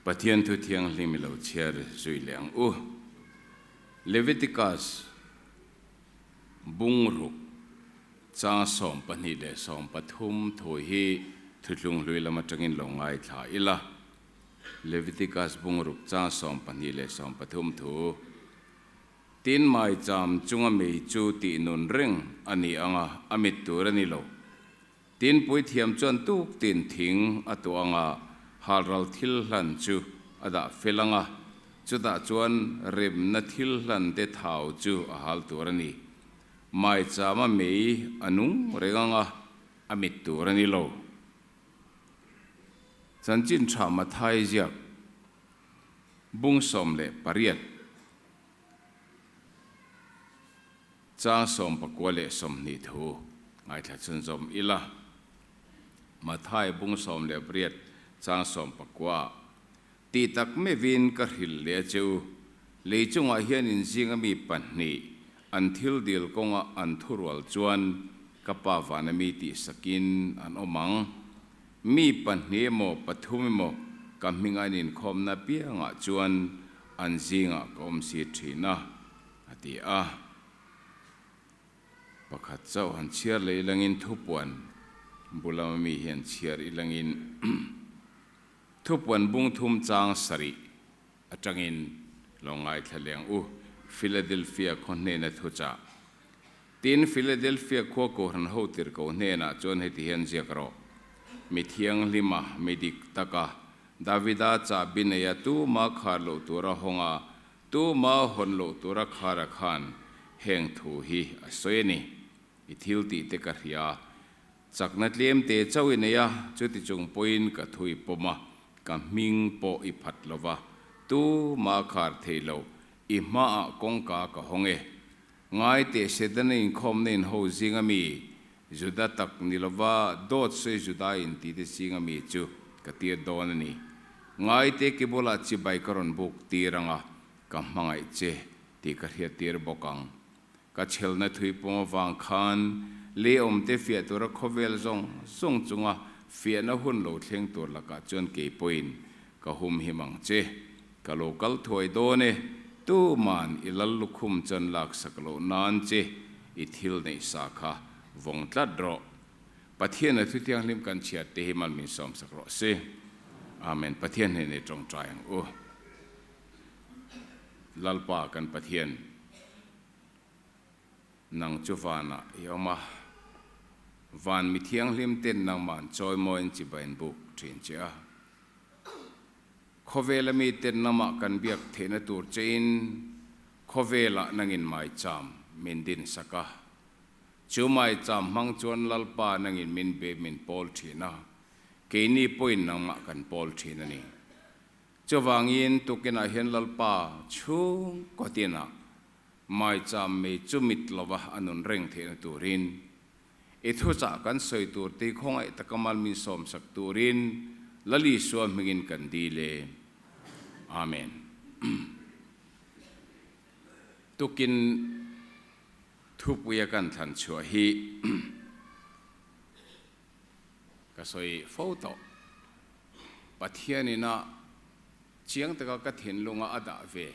Pathian thu thianghlim i lo chhiar zui leh ang u. Leviticus bungruk chang 12 leh 13 thu hi Thuthlung Hlui lam atangin lo ngaithla ila. Leviticus bungruk chang 12 leh 13 thu. Tin maicham chunga mei chu tih nun reng a ni ang a, a mit tur a ni lo. Tin puithiam chuan tuk tin thing a tuah ang a, halral thil hlan chu a dah fel ang a, chutah chuan remna thil hlan te thau chu a hal tur a ni. Maichama mei a nung reng ang a, a mit tur a ni lo. Chanchin tha Mathai ziak bung 18. Chang 19 leh 20 thu ngaithla chhunzawm ila. Mathai bung 18 chang 19 ah, Tih tak mevin ka hrilh leh a che u, lei chungah hian inzinga mi pahnih an thil dil kawnga an thurual chuan ka Pa vana mi tih sakin an awm ang. Mi pahnih emaw pathum emaw ka hminga an inkhawmna piangah chuan an zingah ka awm si thin a. A ti a. Pakhat chauh han chhiar leh ilangin thupuan bulama mi hian chhiar ilangin thupuan bung thum chang sarih atangin lo ngaithla leng u Philadelphia khaw hnena thuchah. Tin, Philadelphia khua Kohhran ho tirhkoh hnenah chuan heti hian ziak rawh, Mi thianghlima, mi dik taka, Davida chahbi neia tuma khar loh tura hawnga Tuma hawn loh tura khara khan heng thu hi a sawi a ni. I thil tih te ka hria. Chakna tlem te chauh i nei a, chuti chung pawhin ka thu i pawm a, ka hming pawh i phat lo va, tuma khar thei lo, i hmaah kawngka ka hawng e. Ngai teh Setana inkhawmna in ho zinga mi, Juda tak ni lova dawt sawi Juda in tite zinga mi chu ka tir dawn a ni. Ngaite ke bulah chibai ka rawn buk tir ang a, ka hmangaih che tih ka hriat tir bawk ang. Ka chhelna thui pawng avang khan lei awmte fiah tura khawvel zawng zawng chunga fiahna hun lo thleng tur lakah chuan kei pawhin ka hum him ang che. Ka lo kal thuai dawn e, tuman i lal lukhum chuan laksak loh nan che i thil neih sa kha vawng tlat rawh. Pathian a thu thianghlim kan chhiat te hi mal min sawmsak rawh se. Amen. Pathian hnenah i tawngtai ang u. Lalpa kan Pathian, nang chu vanah i awm a, van mi thianghlim ten nangmah an chawimawiin chibai an buk thin che a. Khawvela miten namah kan biak theihna tur chein khawvelah nangin maicham min dinsak a. Chu maicham hmang chuan Lalpa nangin min be min pawl thin a, keini pawhin nangmah kan pawl thin a ni. Chuvangin tukinah hian Lalpa chhung kawtinah maicham mei chu mit lova a nun reng theihna turin I thuchah kan sawi tur te khawngaih taka mal min sawmsak turin Lal Isua hmingin kan dil e. Amen. Tukin thupuia kan thlan chhuah hi ka sawi fo tawh. Pathianina chiang taka ka thinlunga a dah ve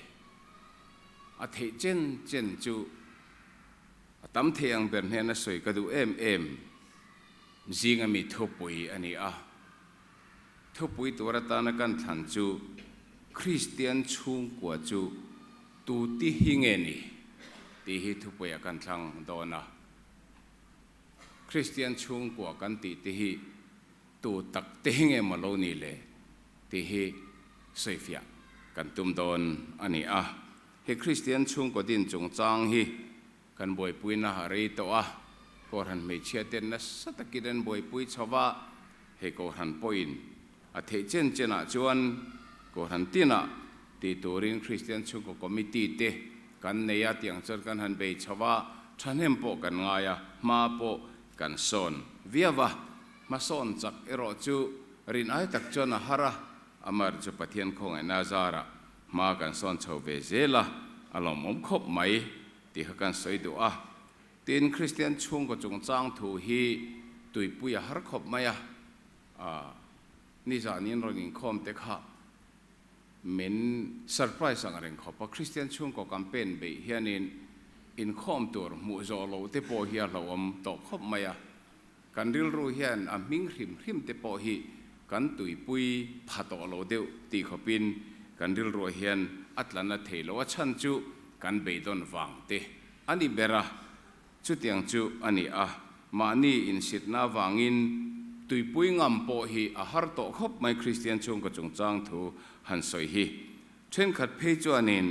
a theih chen chen chu A tam thei ang ber hnena sawi ka duh em em zinga mi thupui a ni a. Thupui tur atana kan thlan chu Kristian chhungkua chu tu ti hi nge ni tih hi thupuiah kan thlang dawn a. Kristian chhungkua kan tih te hi tu tak te hi nge maw lo ni le tih hi sawifiah kan tum dawn a ni a. He Kristian chhungkaw din chungchang hi kan buaipuina a rei tawh a, Kohhran hmeichhia ten nasa takin an buaipui chho va, hei Kohhran pawhin a theih chen chenah chuan Kohhran tinah tih turin Kristian chhungkaw committee te kan nei a, tiang chuan kan han bei chho va, thahnem pawh kan ngai a, hma pawh kan sawn viau va, hmasawn chak erawh chu rin ai tak chuan a har a, amar chu Pathian khawngaihna zarah Hma kan sawn chho ve zel a, a lawmawm khawp mai tih kha kan sawi duh a. Tin, Kristian chhungkaw chungchang thu hi tuipui a har khawp mai a, nizan in rawn inkhawm te kha. Min surprise ang reng khawp a, Kristian chhungkaw campaign beih hianin inkhawm tur hmuh zawh loh te pawh hi a hlauhawm tawh khawp mai a. Kan rilru hian a hming hrim hrim te pawh hi kan tuipui pha tawh lo deuh tih khawpin kan rilruah hian a tla na thei lo. A chhan chu kan beidawn vang te a ni ber a, chutiang chu a ni a. Mahni insitna avangin tuipui ngam pawh hi a har tawh khawp mai Kristian chhungkaw chungchang thu han sawi hi. Thenkhat phei chuanin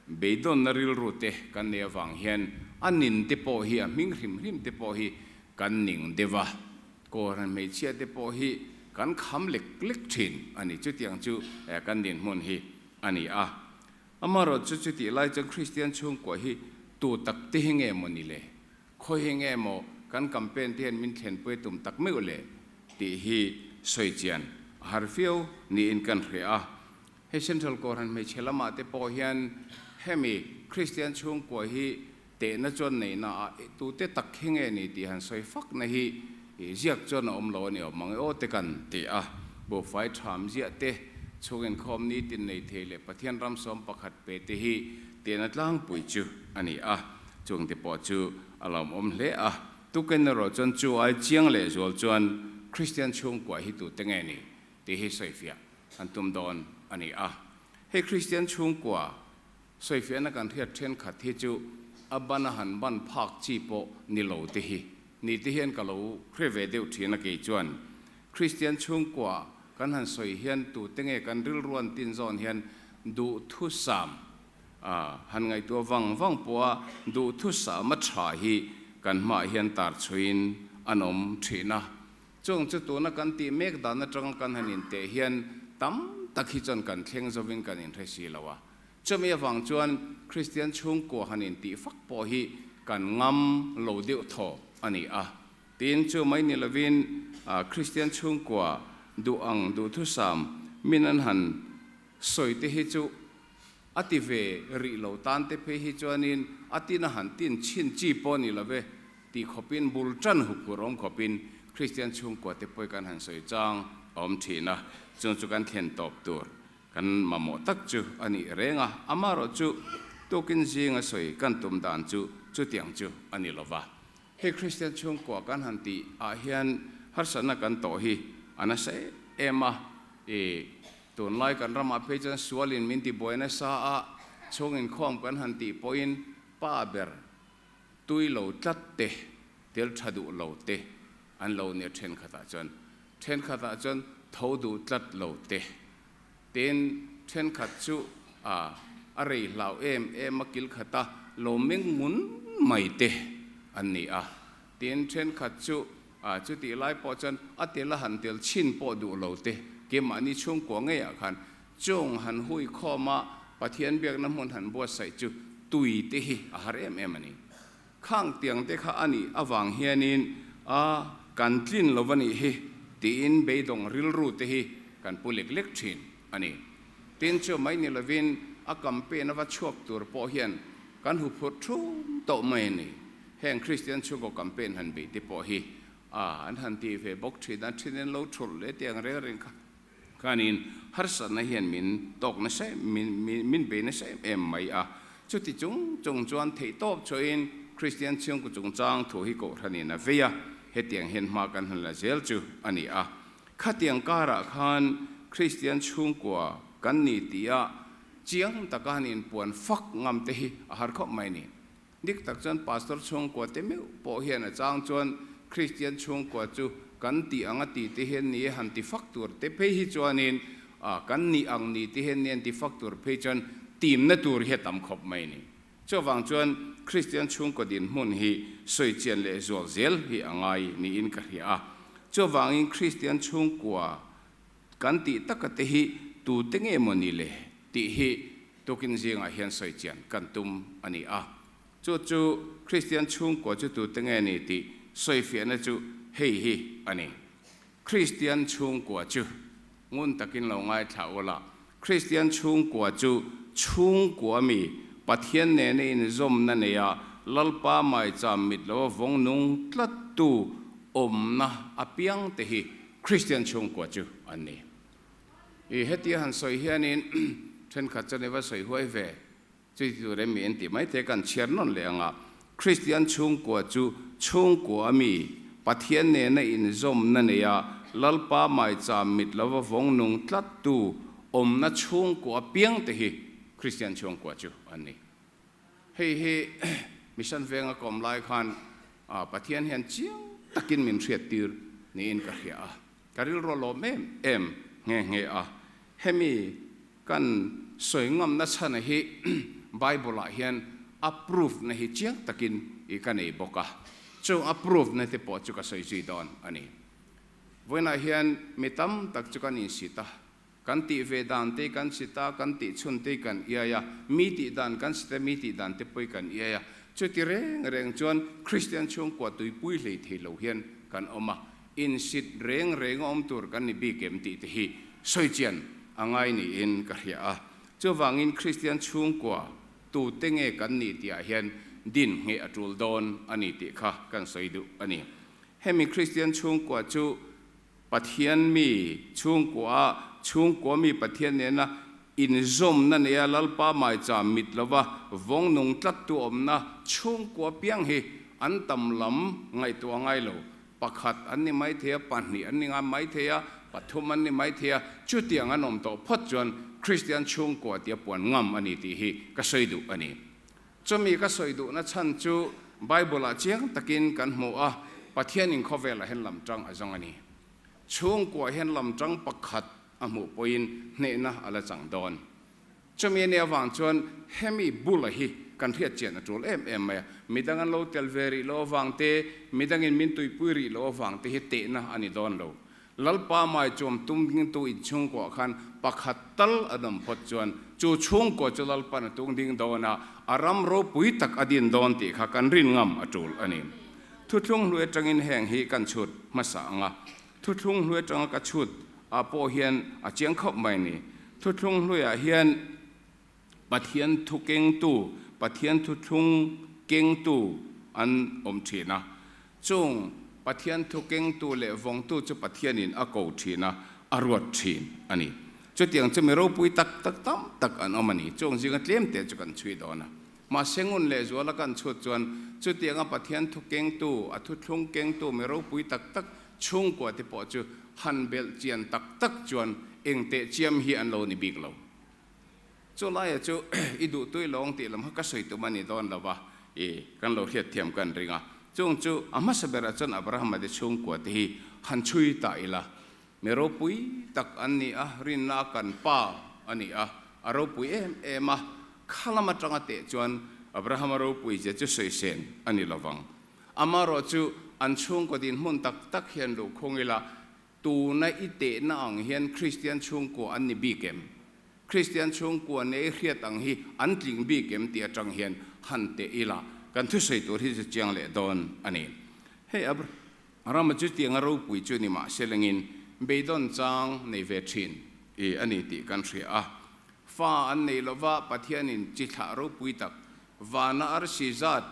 beidawnna rilru te kan nei avang hian a nin te pawh hi a hming hrim hrim te pawh hi kan ning deuh a, Kohhran hmeichhia te pawh hi kan kham lek lek thin a ni. Chutiang chu kan dinhmun hi a ni a. Amaherawhchu chu chutih lai chuan Kristian chhungkua hi tu tak te hi nge maw ni le? Khawi hi nge maw kan campaign te hian min thlenpui tum tak meuh le? tih hi sawi chian a har viau niin kan hria a. Hei Central Kohhran hmeichhe lamah te pawh hian hemi Kristian chhungkua hi tehna chuan neihna ah tute tak hi nge ni tih han sawi fakna hi ziak chuan a awm lo a ni awm ang e aw te kan ti a. Buhfai tham ziah te, chhung inkhawm nitin nei thei leh Pathian ram 11 pe te hi tehna tlangpui chu a ni a, chungte pawh chu a lawmawm hle a. Tukin erawh chuan chu ai chiang lehzual chuan Kristian chhungkua hi tute nge ni tih hi sawifiah an tum dawn a ni a. Hei Kristian chhungkua sawifiahna kan hriat thenkhat hi chu a ban a han ban phak chi pawh ni lo te hi ni te hian ka lo hre ve deuh thin a kei chuan Kristian chhungkua kan han sawi hian tute nge kan rilruan tin zawn hian duhthusam A han ngaihtuah vang vang pawh a, duhthusam a tha hi kan hmaah hian tar chhuiin an awm thin a. Chung chu tuna kan tih mek dan atanga kan han inteh hian tam tak hi chuan kan thleng zovin kan inhre si lo a. Chumi avang chuan Kristian chhungkua han intih fak pawh hi kan ngam lo deuh thaw a ni a. Tin, chu mai ni lovin Kristian chhungkua duh ang duhthusam min an han sawi te hi chu A ti ve rih lo tan te phei hi chuanin a tin a han tin chhin chi pawh ni lo ve tih khawpin bul tan huphurh awm khawpin Kristian chhungkua te pawi kan han sawi chang a awm thin a, chung chu kan thlen tawp tur kan mamawh tak chu a nih reng a, amaherawh chu tukin zinga sawi kan tum dan chu chutiang chu a ni lo va. Hei Kristian chhungkua kan han tih ah hian harsatna kan tawh hi a nasa em a, i Tunlai kan ramah phei chuan sualin min ti buai nasa a, chhung inkhawm kan han tih pawhin pa ber tui lo tlat te, tel tha duh lo te an lo nia thenkhatah chuan. Thenkhatah chuan tho duh tlat lo te. Tin, thenkhat chu a a rei hlau em em a kil khata lo meng ngun mai te an ni a. Tin, thenkhat chu A, chutih lai pawh chuan a tel a han tel chhin pawh duh lo te, keimahni chhungkua ngeiah khan chung han hui khawm a, Pathian biakna hmun han buatsaih chu tui te hi a har em em a ni. Khang tiang te kha a nih avang hianin a, kan tlin lo va nih hi tiin beidawng rilru te hi kan pu lek lek thin a ni. Tin, chu mai ni lovin a campaign a va chhuak tur pawh hian kan huphurh thum tawh mai a ni. Heng Kristian chhungkaw campaign han beih te pawh hi a an han tih ve bawk thin a, thin in lo thulh leh tih ang reng reng kha khanin harsatna hian min tawk nasa em min min bei nasa em em mai a. Chuti chung chung chuan theihtawp chhuahin Kristian chhungkaw chungchang thu hi kohhranin a vei a, hetiang hian hma kan han la zel chu a ni a. Khatiang karah khan Kristian chhungkua kan ni tia chiang taka han inpuan fak ngam te hi a har khawp mai a ni. Dik tak chuan Pastor chhungkua te meuh pawh hian a chang chuan Kristian chhungkua chu kan tih ang a ti te hian ni e han ti fak tur te phei hi chuanin a kan nih ang ni te hian ni an ti fak tur phei chuan timna tur hi a tam khawp mai ni. Chuvang chuan Kristian chhungkaw dinhmun hi sawi chian leh zual zel hi a ngai niin ka hria a. Chuvangin Kristian chhungkua Kan tih taka te hi tute nge maw ni le tih hi tukin zingah hian sawi chian kan tum a ni a. Chu chu Kristian chhungkua chu tute nge ni tih sawifiahna chu hei hi a ni. Kristian chhungkua chu ngun takin lo ngaithla ula, Kristian chhungkua chu chhungkua mi Pathian nena inzawmna neia Lalpa maicham mit lo a vawng nung tlattu awmna apiang te hi Kristian chhungkua chu an ni. I hetia han sawi hianin Thenkhat chuan i va sawi huai ve. Chuti tur em mi an tih maithei kan chhiar nawn leh anga Kristian chhungkua chu chhungkua mi Pathian nena inzawmna neia Lalpa maicham mit lova vawng nung tlattu awmna chhungkua piangte hi Kristian chhungkua chu an ni. Hei hi Mission Venga kawm lai khan Pathian hian chiang takin min hriattir niin ka hria a, ka rilru a lawm em em nghe nghe a. Hemi kan sawi ngamna chhana hi Bible ah hian a proof na hi chiang takin i ka nei bawk a, chung a proof na te pawh chu ka sawi zui dawn a ni. Vawiinah hian mi tam tak chu kan insit a, kan tih ve dan te kan sit a, kan tih chhun te kan iai a, mi tih dan kan sit a, mi tih dan te pawh kan iai a. Chuti reng reng chuan Kristian chhungkua tuipui hlei thei lo hian kan awm a, insit reng reng a awm tur kan ni bik em tih te hi sawi chian a ngai niin ka hria a. Chuvangin Kristian chhungkua tute nge kan nih tihah hian din ngheh a tul dawn a ni tih kha kan sawi duh a ni. Hemi Kristian chhungkua chu Pathian mi chhungkua, chhungkua mi Pathian nena inzawmna neia Lalpa maicham mit lova vawng nung tlattu awmna chhungkua piang hi an tam lam ngaihtuah ngai lo. Pakhat an ni maithei a, pahnih an ni ngai maithei a, pathum an ni maithei a, chutiang an awm tawh phawt chuan Kristian chhungkua tia puan ngam a ni tih hi ka sawi duh a ni. Chumi ka sawi duhna chhan chu Bible-ah chiang takin kan hmu a, Pathianin khawvelah hian lamtang a zawng a ni. Chhungkuaah hian lamtang pakhat a hmuh pawhin hnehna a la chang dawn. Chumi a nih avang chuan hemi bula hi kan hriat chian a tul em em mai a, midang an lo tel ve rih loh avang te, midangin min tuipui rih loh avang te hi tehna a ni dawn lo. Lalpa mai chuam tum dingtu inchhungkuah khan pakhat tal a dam phawt chuan chu chhungkua chu Lalpan a tung ding dawn a, a ram ropui tak a din dawn tih kha kan rin ngam a tul a ni. Thuthlung hlui atangin heng hi kan chhut hmasa ang a, thuthlung hlui atanga ka chhut ah pawh hian a chiang khawp mai ni. Thuthlung hluiah hian Pathian thu kengtu, Pathian thuthlung kengtu an awm thin a. Chung Pathian thu kengtu leh vawngtu chu Pathianin a ko thin a, a ruat thin a ni. Chutiang chu mi ropui tak tak tam tak an awm a ni. Chung zinga tlem te chu kan chhui dawn a. Mahse ngun leh zuala kan chhut chuan chutianga Pathian thu kengtu, a thuthlung kengtu mi ropui tak tak chhungkua te pawh chu han belh chian tak tak chuan engteh chiam hi an lo ni bik lo. Chu laia chu i duh tui lawng tih lam kha ka sawi tum a ni dawn lo va, i kan lo hriatthiam kan ring a. Chung chu a hmasa berah chuan Abrahama te chhungkua te hi han chhui ta ila. Mi ropui tak an ni a, rinna a kan pa a ni a, a ropui em em a. Kha lam atanga teh chuan Abrahama ropui zia chu sawi sen a ni lo vang. Amaherawh chu an chhungkaw dinhmun tak tak hian luhkhung ila, Tuna i tehna ang hian Kristian chhungkua an ni bik em? Kristian chhungkua nei hriat ang hi an tling bik em tih atang hian han teh ila kan thusawi tur hi chu chiang leh dawn a ni. Hei Abrahama chu tianga ropui chu ni mahse lengin beidawn chang nei ve thin i a ni tih kan hria a. Fa an nei lova Pathianin chi thlah ropui tak vana arsi zat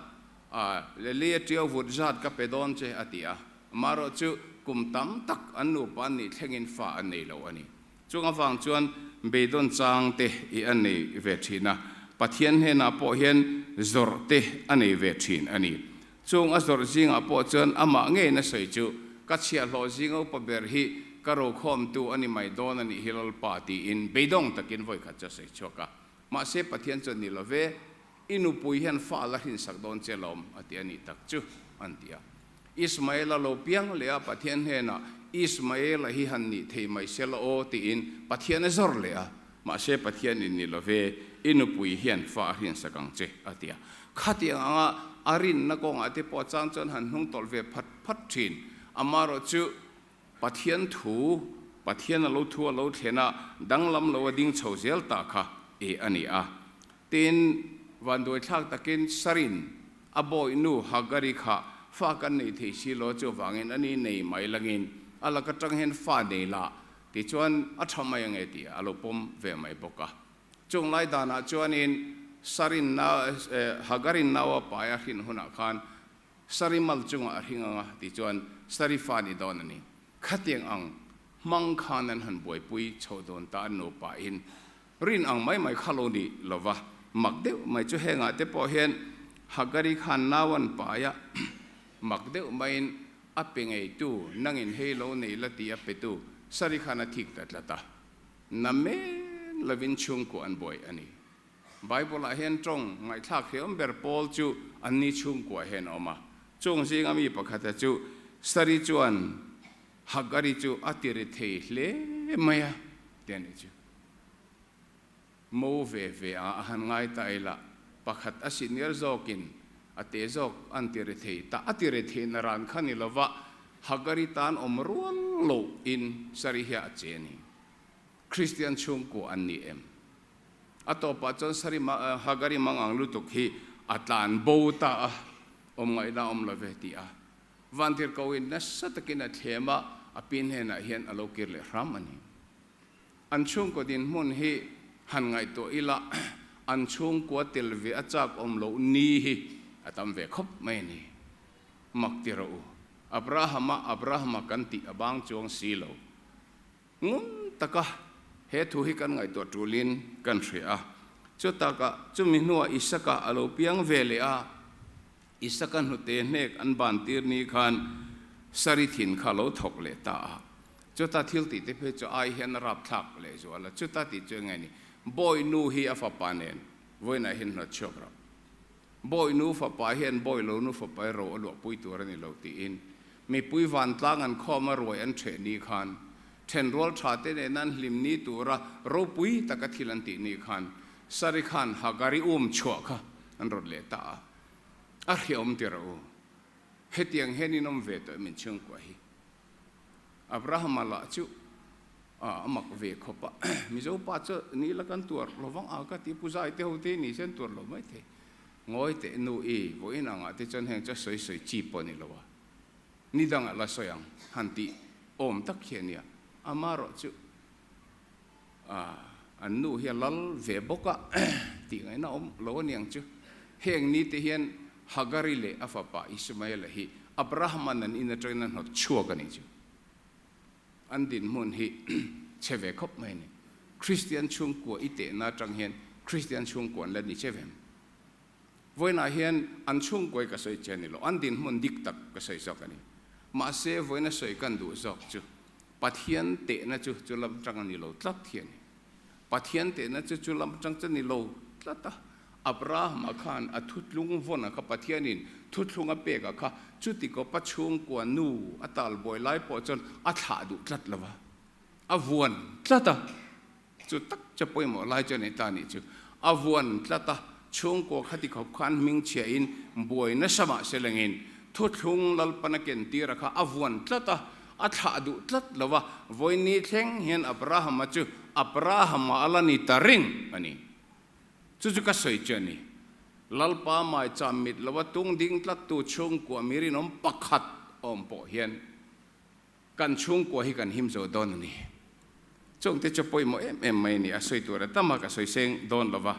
leh leia tiau vut zat ka pe dawn che a ti a. Amaherawh chu kum tam tak an nupa an nih thlengin fa an nei lo a ni. Chung avang chuan beidawn chang te i a nei ve thin a, Pathian hnenah pawh hian zawrh te a nei ve thin a ni. Chung a zawrh zingah pawh chuan amah ngeiin a sawi chu, Ka chhiahhlawh zinga upa ber hi ka rokhawmtu a ni mai dawn a nih hi Lalpa tiin beidawng takin vawikhat chu a sawi chhuak a. Mahse Pathian chuan ni lo ve, I nupui hian fa a la hrinsak dawn che lawm a ti a nih tak chu an ti a. Ismaela lo piang leh a Pathian hnenah Ismaela hi han nih thei mai se la aw tiin Pathian a zawr leh a, mahse Pathian in ni lo ve, i nupui hian fa a hrinsak ang che a ti a. Khatiang anga a rinna kawngah te pawh chang chuan han hnung tawlh ve phat phat thin. Amaherawh chu Pathian thu, Pathian a lo thu a lo thlen a, danglam lo a ding chho zel ta kha e a ni a. Tin, vanduaithlak takin Sarin a bawihnu Hagari kha fa kan nei thei si lo chuvangin a ni nei mai langin a lak atang hian fa nei la tichuan a tha mai ange tih a lo pawm ve mai bawk a. Chung lai danah chuanin Sarin nau Hagarin nau a pai a hrin hunah khan Sari mal chungah a hring anga tichuan Sari fa ni dawn a ni. Khatiang ang hmang khan an han buaipui chho dawn ta an nupain. Rin ang mai mai kha lo ni lo va, mak deuh mai chu hengah te pawh hian Hagari khan nau an pai a, mak deuh maiin a pe ngeitu nangin hei lo nei la tih a petu Sari khan a thik ta tlat a, na men lovin chhungkua an buai a ni. Bible-ah hian tawng ngaihthlak hreawm ber pawl chu anni chhungkua hian a awm a, chung zinga mi pakhata chu Sari chuan Hagari chu a ti ri thei hle mai a ti a nih chu. Mo ve ve a a han ngai ta ila, pakhat a senior zawkin a te zawk an ti ri thei ta, a ti ri thei na ran kha ni lova Hagari tan awm rual loh in Sari hi a che a ni. Kristian chhungkua an ni em? A tawpah chuan Sari Hagari mangang lutuk hi a tlan bo ta a, awm ngaihna awm lo ve ti a. Vantirhkohin nasa takin a thlem a, a pi hnenah hian a lo kir leh hram a ni. An chhungkaw dinhmun hi han ngaihtuah ila, an chhungkua tel ve a chak awm loh ni hi a tam ve khawp mai a ni. Mak ti rawh u, Abrahama Abrahama kan tih a bang chuang si lo. Ngun taka he thu hi kan ngaihtuah tulin kan hria a. Chutakah chumi hnuah Isaka a lo piang ve leh a, Isaka hnute hnek an ban tir ni khan Sari thin kha a lo thawk leh ta a. Chuta thil tih te phei chu ai hian a rapthlak leh zual a. Chuta tih chu enge ni? Bawi nu hi a fapa nen vawiinah hian hnawt chhuak rawh. Bawi nu fapa hian bawi lo nu fapa hi ro a luahpui tur a ni lo tiin mipui vantlang an khawm a ruai an ṭheh ni khan ṭhenrual ṭha te nena an hlim ni tura ropui taka thil an tih ni khan Sari khan Hagari um chhuah kha an rawt leh ta a, a hreawm ti rawh u. Hetiang hian in awm ve tawh em inchhungkua hi? Abrahama lah chu a mak ve khawp a, Mizo pa chu ni la kan tuar lo vang a ka ti, Pu Zai te ho te ni se an tuar lo mai thei. Ngawi teh nu i, vawiin angah te chuan heng chu a sawi sawi chi pawh a ni lo a, ni dangah la sawi ang han tih awm tak hi a nia. Amaherawh chu an nu hi a lal ve bawk a tih ngaihna awm lo a niang chu. Heng ni te hian Hagari leh a fapa Ismaela hi Abrahama'n an in atangin a hnawt chhuak a nih chu. An dinhmun hi chhe ve khawp mai a ni. Kristian chhungkua i tehna atang hian Kristian chhungkua an la ni che vem. Vawiinah hian an chhungkua hi ka sawi che a ni lo, an dinhmun dik tak ka sawi zawk a ni. Mahse vawiina sawi kan duh zawk chu Pathian tehna chu chu lam tang a ni lo tlat hi a ni. Pathian tehna chu chu lam tang chu a ni lo tlat a. Abrahama khan a thutlung vawn a kha Pathianin thuthlung a pek a kha chuti kawpa chhungkua nu a tal buai lai pawh chuan a thlah duh tlat lo va, a vuan tlat a. Chu tak chu pawimawh lai chu a ni ta nih chu. A vuan tlat a, chhungkua khati khawp khan hmingchhiahin buai nasa mah se lengin thuthlung Lalpan a ken tir a kha a vuan tlat a, a thlah duh tlat lo va, vawiin thleng hian Abrahama chu Abrahama a la ni ta reng a ni. Chu chu ka sawi chu a ni. Lalpa maicham mit lo a tung ding tlattu chhungkua mi rinawm pakhat awm pawh hian Kan chhungkua hi kan him zo dawn a ni. Chungte chu pawimawh em em mai a ni, a sawi tur a tam a, ka sawi seng dawn lo va.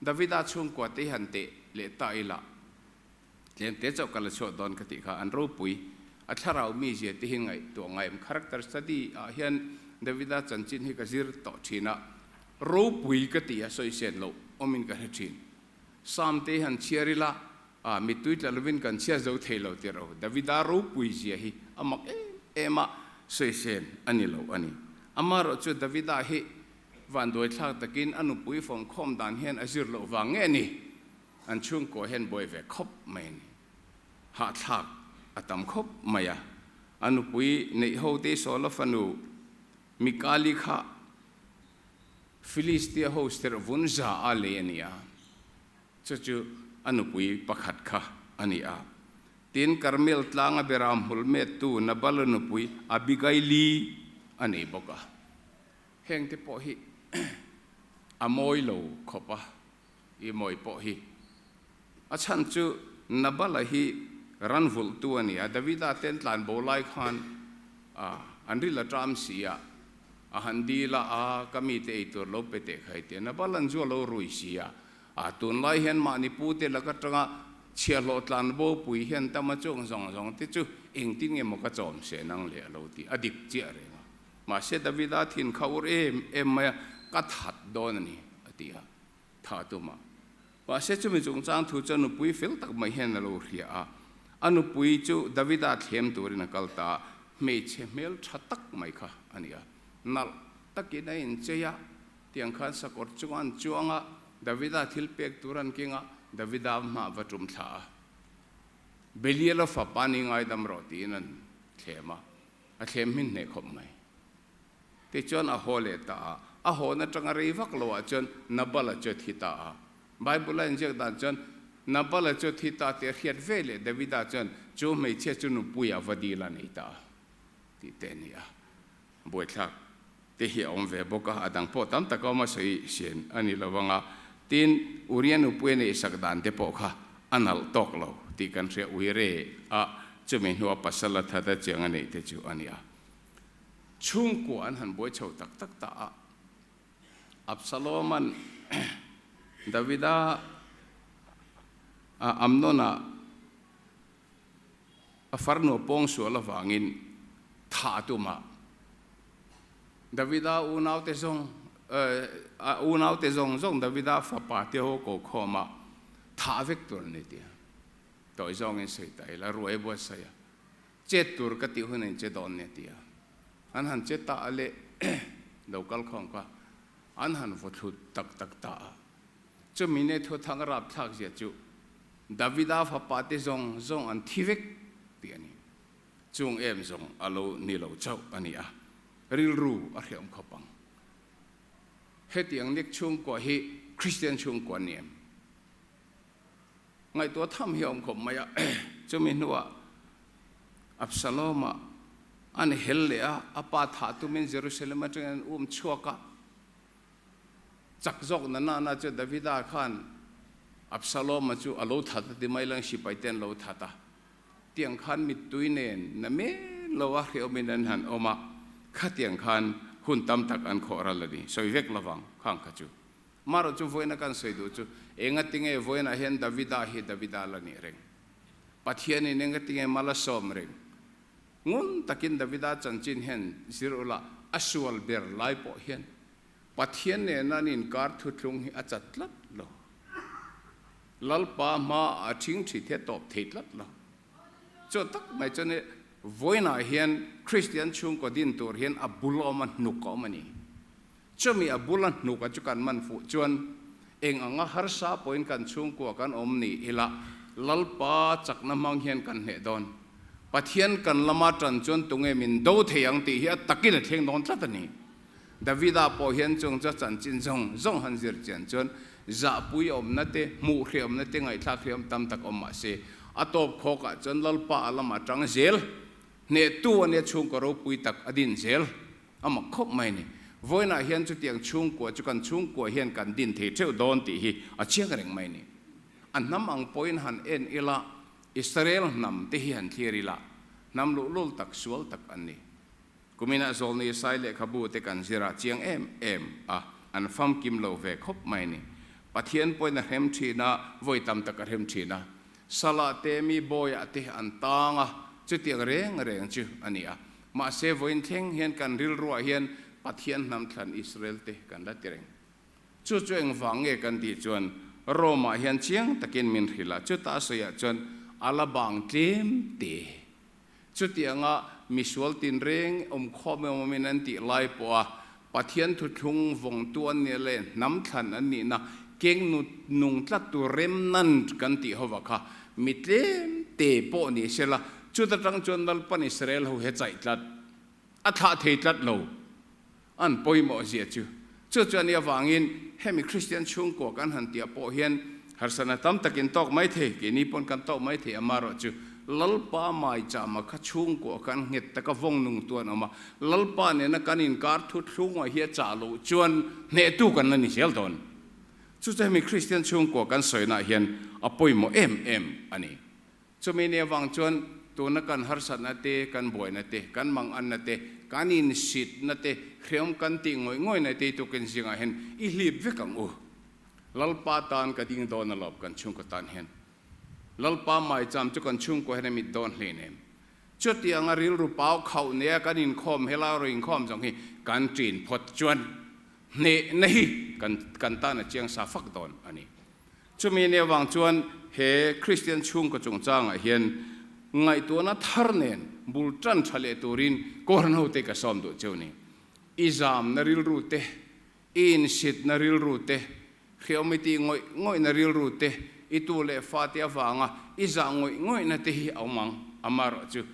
Davida chhungkua te hi han teh leh ta ila, tlem te chauh ka la chhuah dawn ka tih kha an ropui. A thlarau mizia te hi ngaihtuah ngai em? Character study ah hian Davida chanchin hi ka zir tawh thin a, ropui ka tih a sawi sen loh awmin ka hre thin. Psalm te hi han chhiar ila, A mittui tla lovin kan chhiat zo thei lo tih ro. Davida ropui zia hi a mak em em a, sawisel a ni lo a ni. Amaherawh chu Davida hi vanduaithlak takin a nupui fawmkhawm dan hian a zir loh vang nge ni, an chhungkaw hian buai ve khawp mai a ni. Hahthlak a tam khawp mai a. A nupui neih ho te Saula fanu Mikali kha Philistia ho serh vun za a lei a ni a. Chu chu a nupui pakhat kha a ni a. Tin, Karmel tlanga beram hmul mettu Nabala nupui Abigaili a nei bawk a. Hengte pawh hi a mawi lo khawp a, i mawi pawh hi. A chhan chu Nabala hi ran vulhtu a ni a, Davida ten tlanbo lai khan an ril a ṭam si a, a han dil a, a ka mite ei tur lo pe teh khai tia Nabala'n zu a lo rui si a, A tunlai hian mahni pute lak atanga chhiahhlawh tlan bo pui hian tama chuang zawng zawng te chu engtin nge maw ka chawm se nang le a lo ti a dik chiah reng a. Mahse Davida thin kha ur em em mai a, Ka that dawn a ni, a ti a. Tha tum a. Mahse chumi chungchang thu chuan nupui fel tak mai hian a lo hria a. A nupui chu Davida thlem turin a kal ta a, hmeichhe hmel tha tak mai kha a ni a. Nalh takin a inchei a, tiang khan sakawr chunga an chuang a, Davida thil pek tur an keng a, Davida hmah va tum thla a. Beliala fapa ni ngaidam rawh tiin an thlem a, a thlem hmin hneh khawp mai. Tichuan a haw leh ta a, a hawn atanga rei vak lo ah chuan Nabala chu a thi ta a. Bible a inziak dan chuan Nabala chu a thi ta tih a hriat ve leh Davida chuan chu hmeichhia chu nupui ah va dil a nei ta a tih te a ni a. Buaithlak te hi a awm ve bawk a, a dang pawh tam tak a awm a sawi sian a ni lo vang a. Tin, Uria nupui a neihsak dan te pawh kha a nalh tawk lo tih kan hria Uire a chumi hnua pasal a that a chiang a neih te chu a ni a. Chhungkua an han buai chho tak tak ta a, Absaloma'n Davida Amnona a farnu a pawng sual avangin thah a tum a, Davida unaute zawng a unaute zawng zawng Davida fapa te ho ko khawm a, thah vek tur a ni tia tawi zawngin sawi ta ila, ruai buatsaih a. Chet tur ka tih hun in che dawn nia tia an han che ta a leh lo kal khawm kha an han vaw thlut tak tak ta a. Chumi ne thu thang rap thlak zia chu Davida fapa te zawng zawng an thi vek tih a ni. Chung em zawng a lo ni lo chauh a ni a, rilru a hreawm khawp ang. Hetiang nek chhungkua hi Kristian chhungkua an ni em? Ngaihtuah tham hi a awm khawp mai a, chumi hnuah Absalom-a an hel leh a, a pa thah tumin Jerusalem atangin an um chhuak a. Chak zawk na nana chu Davida khan Absalom-a chu a lo that a ti mai lang sipai te an lo that a. Tiang khan mittui nen na men lo a hreawmin an han awm a, khatiang khan hun tam tak an khawh ral a ni, sawi vek lovang khang kha chu. Marawh chu vawiina kan sawi duh chu, engatinge vawiinah hian Davida hi Davida la nih reng? Pathianin engatinge mal a sawm reng? Ngun takin Davida chanchin hian zir ula, a sual ber lai pawh hian Pathian nena an inkar thuthlung hi a chat tlat lo. Lalpa hmaah a thingthi the tawp thei tlat lo. Chu tak mai chuan vawiinah hian Kristian chhungkaw din tur hian a bul a awm a, hnuk a awm a ni. Chumi a bula hnuka chu kan man fuh chuan eng anga harsa pawhin kan chhungkua kan awm ni ila Lalpa chakna hmang hian kan hneh dawn. Pathian kan lama tan chuan tunge min do thei ang tih hi a takin a thleng dawn tlat a ni. Davida pawh hian chung chu a chanchin zawng zawng han zir chian chuan zahpui awmna te, hmuh hreawmna te, ngaihthlak hreawm tam tak awm mahse a tawp khawkah chuan Lalpa a lama tang zel hnehtu a nia chhungkaw ropui tak a din zel. A mak khawp mai a ni. Vawiinah hian chutiang chhungkua chu kan chhungkua hian kan din thei theuh dawn tih hi a chiang reng mai a ni. A hnam ang pawhin han en ila, Israel hnam te hi han thlir ila, hnam luhlul tak, sual tak an ni. Kuminah Zawlni Sai lehkhabu te kan zir a chiang em em a, an famkim lo ve khawp mai a ni. Pathian pawhin a hrem thin a, vawi tam tak a hrem thin a. Salah te, mi bawiah te an tang a, chutiang reng reng chu a ni a. Mahse, vawiin thleng hian kan rilruah hian Pathian hnam thlan Israel te kan la ti reng. Chu chu engvang nge kan tih chuan Rome-ah hian chiang takin min hrilh a, chuta a sawiah chuan a la bang tlem te. Chutianga misual tinreng awmkhawm emaw awmin an tih lai pawha Pathian thuthlung vawngtu an nih leh hnam thlan an nihna keng nung tlattu remnant kan tih hova kha mi tlem te pawh ni sela, chuta tang chuan Lalpan Israel ho he chaih tlat, a thlah thei tlat lo an pawimawh zia chu. Chu chuan i avangin hemi Kristian chhungkua kan han tih ah pawh hian harsatna tam takin tawk mai thei, keini pawn kan tawk mai thei amarawh chu Lalpa maichama kha chhungkua khan nghet taka vawng nung tu an awm a, Lalpa nena kan inkar thu thlungah hi a chah loh chuan hnehtu kan la ni zel dawn. Chu chu hemi Kristian chhungkua kan sawinaah hian a pawimawh em em a ni. Chumi ni avang chuan tuna kan harsatna te, kan buaina te, kan manganna te, kan insitna te, hreawm kan tih ngawih ngawihna te tukin zingah hian i hlip vek ang u. Lalpa tan ka ding dawn alawm kan chhungkaw tan hian. Lalpa maicham chu kan chhungkaw hian a mit dawn hlein em? Chutianga rilru pau khauh nia kan inkhawm helai rawh inkhawm zawng hi kan ṭin phawt chuan. Hnehna hi kan kan tan a chiang sa fak dawn a ni. Chumi nia vang chuan he Kristian chhungkaw chungchangah hian ngaihtuahna thar nen bul tan tha leh turin Kohhran hote ka sawm duh cheu ni. I zamna rilru te, i insitna rilru te, hriawmi tih ngawih ngawihna rilru te, i tu leh fate avanga i zah ngawih ngawihna te hi a awm ang, amaherawhchu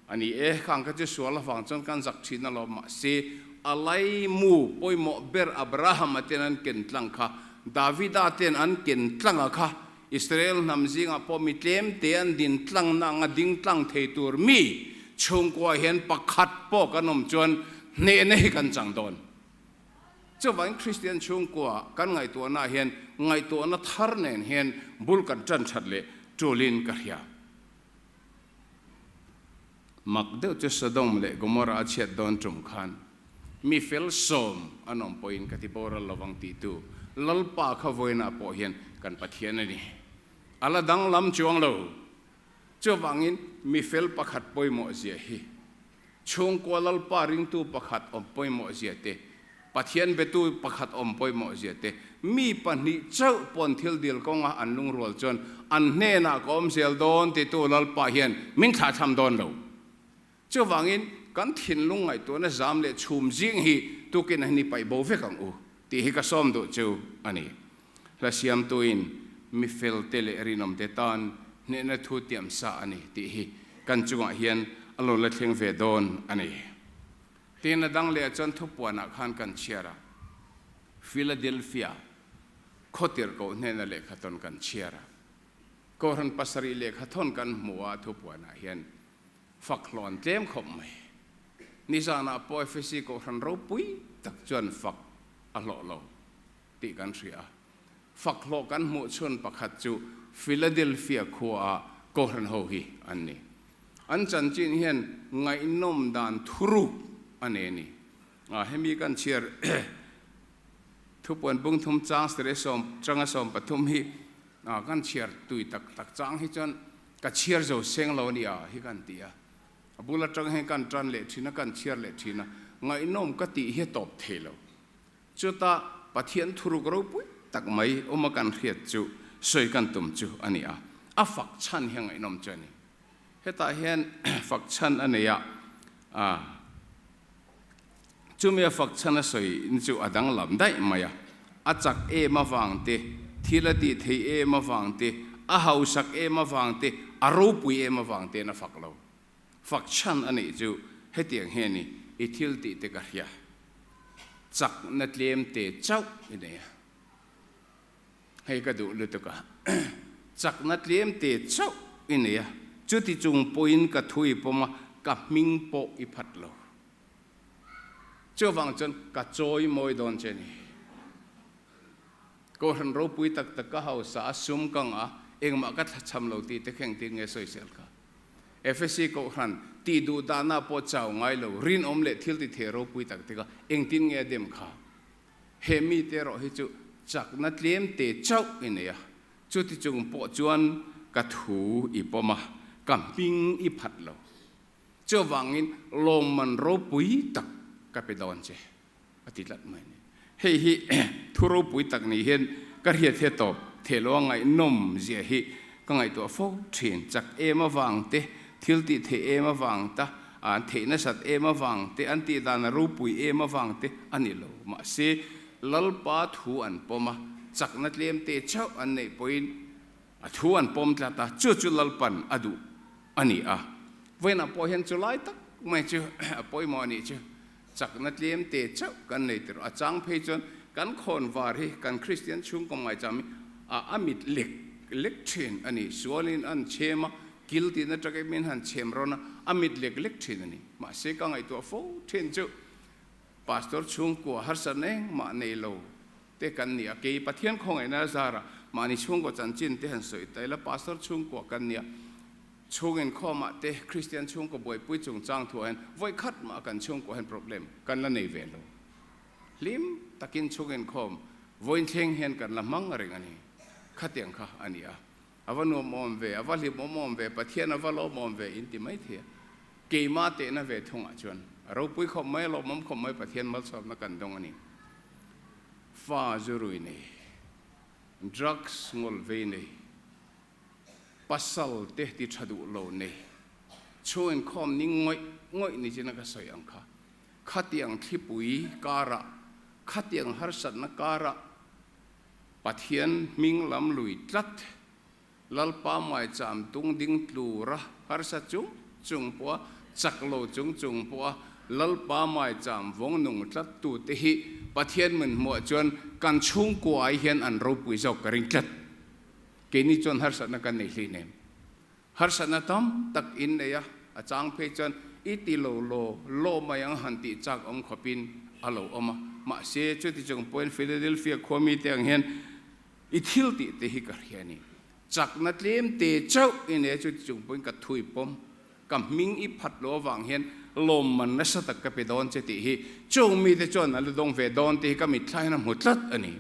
A ni e, khang kha chu sual avang chuan kan zak thin alawm, mahse a laimu pawimawh ber Abraham-a ten an ken tlang kha, Davida ten an ken tlang a kha, Israel hnam zingah pawh mi tlem te an din tlangna anga ding tlang thei tur mi chhungkua hian pakhat pawh kan awm chuan hnehna hi kan chang dawn. Chuvangin Kristian chhungkua kan ngaihtuahnaah hian ngaihtuahna thar nen hian bul kan tan that leh tulin ka hria. Mak deuh chu Sodom leh Gomorrah a chhiat dawn tum khan mi fel sawm an awm pawhin ka ti boral lovang tihtu Lalpa kha vawiinah pawh hian kan Pathian a ni. A la danglam chuang lo. Chuvangin mi fel pakhat pawimawh zia hi Chhungkua Lalpa ringtu pakhat awm pawimawh zia te, Pathian betu pakhat awm pawimawh zia te, mi pahnih chauh pawn thil dil kawnga an lungrual chuan an hnenah ka awm zel dawn titu Lalpa hian min thlahthlam dawn lo. Chuvangin kan thinlung ngaihtuahna zam leh chhum zing hi tukin a ni paih bo vek ang u tih hi ka sawm duh chu a ni. Hla siamtuin mi felte leh rinawmte tan hnehna thu tiam sa a ni tih hi kan chungah hian a lo la thleng ve dawn a ni. Tin, a dang leh chuan thupuanah khan kan chhiar a, Philadelphia khaw tirhkoh hnena lehkhathawn kan chhiar a, Kohhran pasarih lehkhathawn kan hmu a thupuanah hian fak hlawn tlem khawp mai. Nizanah pawh Efesi Kohhran ropui tak chuan fak a hlawh lo. tih kan hria a. Fakhlawh kan hmuh chhun pakhat chu Philadelphia khuaa Kohhran ho hi an ni. An chanchin hian ngaihnawm dan thuruk a nei a ni. Hemi kan chhiar thupuan bung thum chang sere sawm changa 13 hi kan chhiar tui tak tak chang hi chuan ka chhiar zo seng lo a ni a hi kan ti a. A bul atang hian kan tan leh thin a, kan chhiar leh thin a, ngaihnawm ka tih hi a tawp thei lo. Chutah Pathian thuruk ropui tak mai awma kan hriat chu sawi kan tum chu a ni a, a fak chhan hi a ngaihnawm chu a ni. Hetah hian fak chhan a nei a, chumi a fak chhan a sawi chu a danglam daih mai a, a chak em avang te, thil a tih theih em avang te, a hausak em avang te, a ropui em avang tein a fak lo. Fak chhan a nih chu hetiang hian i i thil tih te ka hria. Chakna tlem te chauh i nei a. Hei ka duh lutuk a. Chakna tlem te chauh i nei a. Chuti chung pawhin ka thu i pawm a, ka hming pawh i phat lo. Chuvang chuan ka chawi mawi dawn che ni. Kohhran ropui tak tak ka hausa a, sum ka ngah a, engmah ka thlachham lo tih te kheng tin nge sawisel kha. Efesi Kohhran tih duh dahna pawh chau ngai lo, rinawm leh thil ti thei ropui tak te kha engtin nge a dem kha? He mite erawh hi chu chakna tlem te chauh i nei a, chuti chung pawh chuan ka thu i pawm a, ka hming i phat lo. Chuvangin lawmman ropui tak ka pe dawn che, a ti tlat mai a ni. Hei hi thu ropui tak ni hian ka hriat hiat tawp theilo a ngaihnawm zia hi ka ngaihtuah fo thin. Chak em avang te, thil tih theih em avang ta, an theih nasat em avang te, an tih dan a ropui em avang te a ni lo. Mahse, Lalpa thu an pawm a, chakna tlem te chauh an neih pawhin a thu an pawm tlat a, chu chu Lalpan a duh a ni a. Vawiinah pawh hian chu lai tak mai chu a pawimawh a nih chu. Chakna tlem te chauh kan nei tirh a chang phei chuan kan khawn var hi kan Kristian chhungkaw ngaicham hi a a mit lek lek thin a ni. Sualin an chhem a, kil tihna takain min han chhem rawn a, a mit lek lek thin a ni. Mahse ka ngaihtuah fo thin chu Pastor chhungkua harsatna engmah nei lo te kan ni a, kei Pathian khawngaihna zarah mahni chhungkaw chanchin te han sawi ta ila Pastor chhungkua kan ni a, Chhung inkhawmah te Kristian chhungkaw buaipui chungchang thuah hian vawi khat mah kan chhungkaw hian problem kan la nei ve lo. Hlim takin chhung inkhawm vawiin thleng hian kan la hmang reng a ni. Khatiang kha a ni a. A va nuamawm ve, a va hlimawmawm ve, Pathian a va lawmawm ve in ti mai thei a. Keimah tehna ve thungah chuan a ropui khawp mai, a lawmawm khawp mai, Pathian malsawmna kan dawng a ni. Fa zu rui nei, drugs ngawl vei nei, pasal te ti tha duh lo nei, chhung inkhawm ni ngawih ngawih ni chin a ka sawi ang kha. Khatiang thlipui karah, khatiang harsatna karah Pathian hming lam lui tlat, Lalpa maicham tung ding tlura harsa chung chung pawha chak lo chung chung pawha Lalpa maicham vawng nung tlat tute hi Pathian min hmuah chuan kan chhungkua ai hian an ropui zawk ka ring tlat. Keini chuan harsatna kan nei hlei nem. Harsatna tam tak in nei a, a chang phei chuan i ti lo law law mai ang han tih chak awm khawpin a lo awm a. Mahse, chuti chung pawhin Philadelphia khua mite ang hian i thil tih te hi ka hria a ni. Chakna tlem te chauh i nei a, chuti chung pawhin ka thui pawm, ka hming i phat lo avang hian lawmman nasa tak ka pe dawn che tih hi chung mite chuan an la dawng ve dawn tih hi ka mitthla hian a hmu tlat a ni.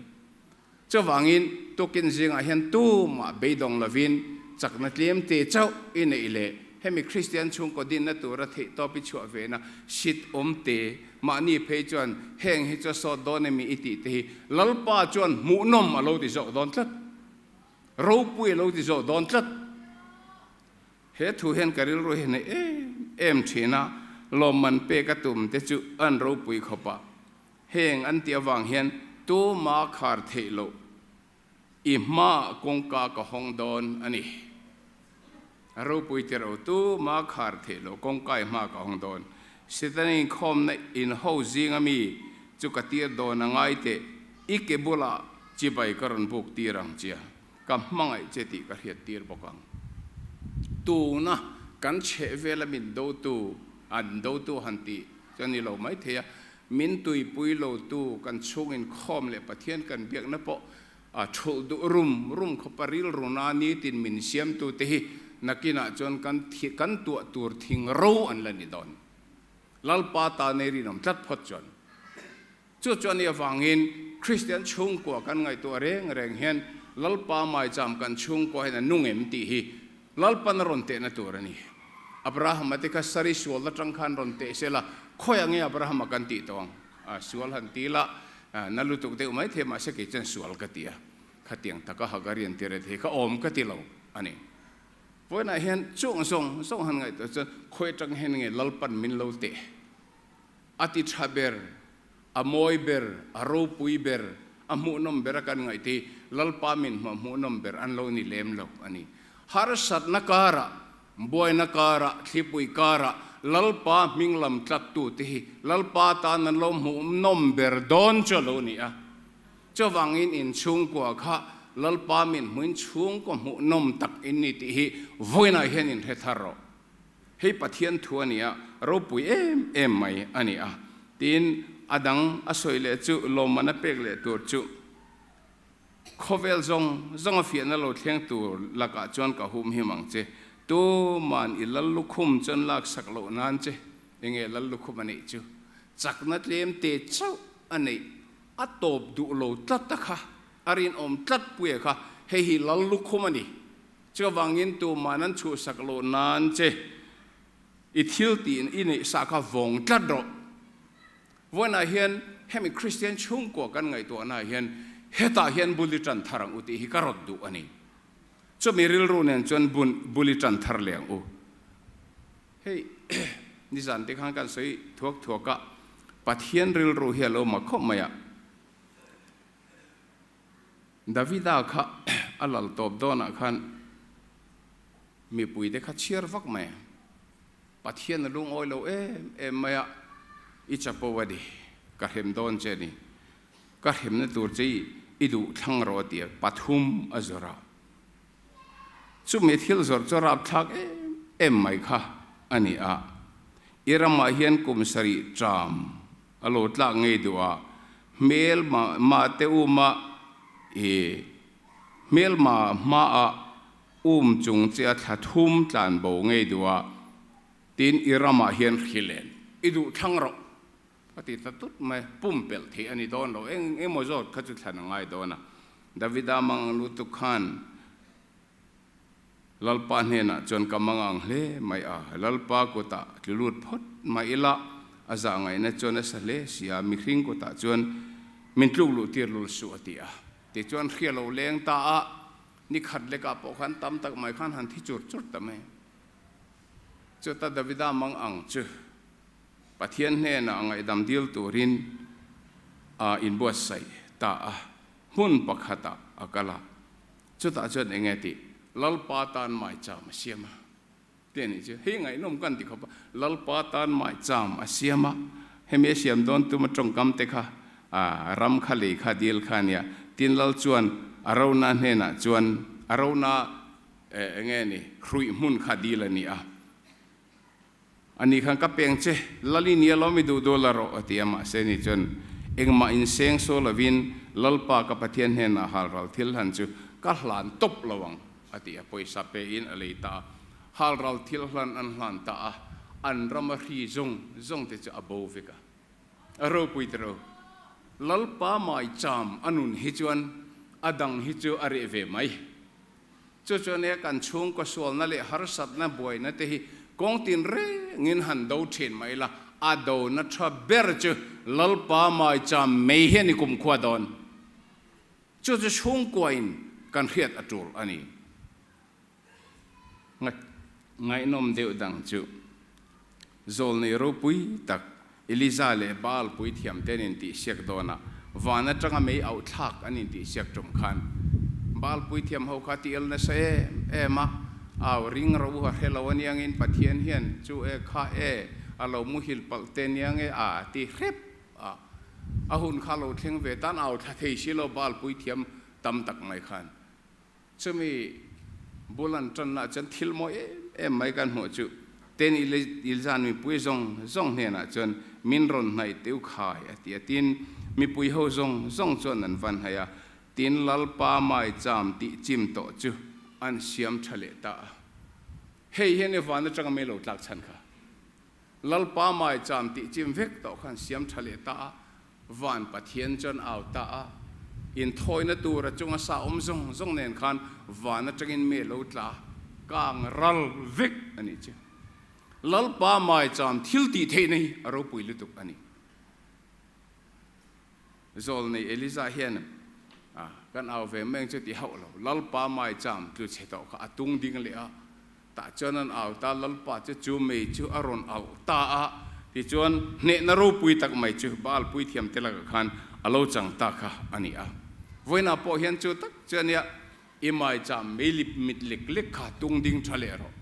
Chuvangin, tukin zingah hian tumah beidawng lovin chakna tlem te chauh i neih leh hemi Kristian chhungkaw dinna tura theihtawp i chhuah vena sit awm te, mahni phei chuan heng hi chu a sawt dawn emi i tih te hi Lalpa chuan hmuhnawm a lo ti zawk dawn tlat, ropui a lo ti zawk dawn tlat. He thu hian ka rilru hi a nei em em thin a, lawmman pek a tum te chu an ropui khawp a. Heng an tih avang hian tuma khar theih loh i hmaah kawngka ka hawng dawn a ni. A ropui ti ro, tuma khar theih loh kawngka i hmaah ka hawng dawn. Setana inkhawmna inho zinga mi chu ka tir dawn a ngai teh, i ke bulah chibai ka rawn buk tir ang chia, ka hmangaih che tih ka hriat tir bawk ang. Tuna kan chhehvela min dotu, an dotu han tih chu a ni lo maithei a, Min tuipui lotu kan chhung inkhawm leh Pathian kan biakna pawh a thulh duh rum rum khawp a rilruna nitin min siamtute hi nakinah chuan kan kan tuah tur thing ro an la ni dawn. Lalpa ta nei rinawm tlat phawt chuan. Chu chuan i avangin Kristian chhungkua kan ngaihtuah reng reng hian Lalpa maicham kan chhungkua hian a nung em tih hi Lalpan a rawn tehna tur a ni. Abrahama te kha sari sual atang khan rawn teh se la, khawiah nge Abrahama kan tih tawh ang? Sual han ti la, na lutuk deuh mai thei mahse kei chuan sual ka ti a, khatiang taka Hagari an ti reh thei kha awm ka ti lo a ni. Vawiinah hian chung zawng zawng han ngaihtuah chuan khawi atang hian nge Lalpan min lo teh? A ti tha ber, a mawi ber, a ropui ber, a hmuhnawm ber a kan ngaih te hi Lalpa min hmuh hmuhnawm ber an lo ni lem lo a ni. Harsatna karah, buaina karah, thlipui karah Lalpa hming lam tlattu te hi Lalpa tan an lo hmuhnawm ber dawn chu a lo ni a. Chuvangin inchhungkua kha Lalpa min hmuhin chhungkaw hmuhnawm tak in ni tih hi vawiinah hian inhre thar rawh. Hei Pathian thu a ni a, ropui em em mai a ni a. Tin, a dang a sawi leh chu lawmman a pek leh tur chu khawvel zawng zawng a fiahna lo thleng tur lakah chuan ka hum him ang che. Tuman i lal lukhum chuan laksak loh nan che. Enge lal lukhum a neih chu? Chakna tlem te chauh a neih a tawp duh lo tlat a kha, a rinawm tlat puia kha hei hi lal lukhum a ni. Chuvangin tuman an chhuhsak loh nan che i thil tiin i neih sa kha vawng tlat rawh. Vawiinah hian hemi Kristian chhungkua kan ngaihtuahnaah hian hetah hian bul i tan thar ang u tih hi ka rawt duh a ni. Chumi rilru nen chuan bul i tan thar leh ang u. Hei nizan te khan kan sawi thuak thuak a, Pathian rilru hi a lo mak khawp mai a. Davida kha a lal tawp dawnah khan mipuite kha chhiar vak mai a, Pathian a lungawi lo em em mai a, I chapo a ni, ka hrem dawn che a ni, ka hremna tur che i duh thlang rawh a ti a, pathum a zawrh a. Chumi thil zawrh chu rapthlak em em mai kha a ni a, I ramah hian kum sarih ṭam A lo tlak ngei duh a, hmel mah te um a, i hmelma hmaah um chung che a thla thum tlan bo ngei duh a, tin i ramah hian hri len i duh thlang rawh a ti ta tut mai, pumpelh theih a ni dawn lo, eng emaw zawt kha chu thlan a ngai dawn a, Davida mang ang lutuk khan Lalpa hnenah chuan ka mang ang hle mai a, Lalpa kutah tlu lut phawt mai ila, a zah ngaihna chuan a sa hle si a, mihring kutah chuan Min tluk luh tir lul suh a ti a. Tichuan hria lo leng ta a, ni khat lekah pawh khan tam tak mai khan han thi chur chur ta mai. Chuta Davida mang ang chu Pathian hnenah ngaihdam dil turin a inbuatsaih ta a, hmun pakhatah a kal a. Chutah chuan eng nge tih? Lalpa tan maicham a siam a. Tih a nih chu. Hei ngaihnawm kan ti khawp a, Lalpa tan maicham a siam a, hemi a siam dawn tuma tawngkam te kha ram kha lei kha dil kha a nia. Tin Lal chuan a rona hnenah chuan a rona eng nge ni hruih hmun kha dil a ni a. A ni khan ka peng che, Lali nia lo mi duh duh la rawh a ti a, mahse ni chuan engmah inseng saw lovin Lalpa ka Pathian hnenah halral thil hlan chu ka hlan tawp lo ang a ti a, pawisa pein a lei ta a, halral thil hlan an hlan ta a, an rama hri zawng zawng te chu a bo vek a, a ropui ta ro. Lalpa maicham a nun hi chuan a dang hi chu a reh ve mai. Chu chuan e kan chhungkaw sualna leh harsatna buaina te hi kawng tin rengin han do thin mai la, a dona tha ber chu Lalpa maicham mei hian i kumkhua dawn. Chu chu chhungkuain kan hriat a tul a ni. Ngaihnawm deuh dang chu Zawlnei ropui tak Eliza leh Baal puithiamte an intihsiak dawn a, van atanga mei auh thlak an intihsiak tum khan Baal puithiam ho kha ti el nasa em em a, au ring ro a hre lo aniangin Pathian hian chu e kha e a lo muhil palh te aniang e a ti hrep a, a hun kha lo thleng ve tan au thla thei si lo Baal puithiam tam tak mai khan. Chumi bul an tanna chuan thil mawi em em mai kan hmuh chu ten Ilzan mipui zawng zawng hnenah chuan min rawn hnaih teu khai a ti a. Tin, mipui ho zawng zawng chuan an va hnaih a, tin Lalpa maicham tih chim tawh chu an siam tha leh ta a. Hei hian i van atanga mei lo tlak chhan kha Lalpa maicham tih chim vek tawh khan siam tha leh ta a. Van Pathian chuan au ta a, inthawina tur a chunga sa awm zawng zawng nen khan van atangin mi lo tla kang ral vek a nih chu. Lalpa maicham thil tih theihna hi a ropui lutuk a ni. Zawlnei Eliza hian kan au ve mai ang chu ti hauh lo, Lalpa maicham tlu chhe tawh kha a tung ding leh a, Tah chuan an au ta, Lalpa chu chu mei chu a rawn auh ta a, tichuan hnehna ropui tak mai chu Baal puithiamte lakah khan a lo chang ta kha a ni a. Vawiinah pawh hian chu tak chu a nia, I maicham mei lip mit lek lek kha tung ding tha leh rawh.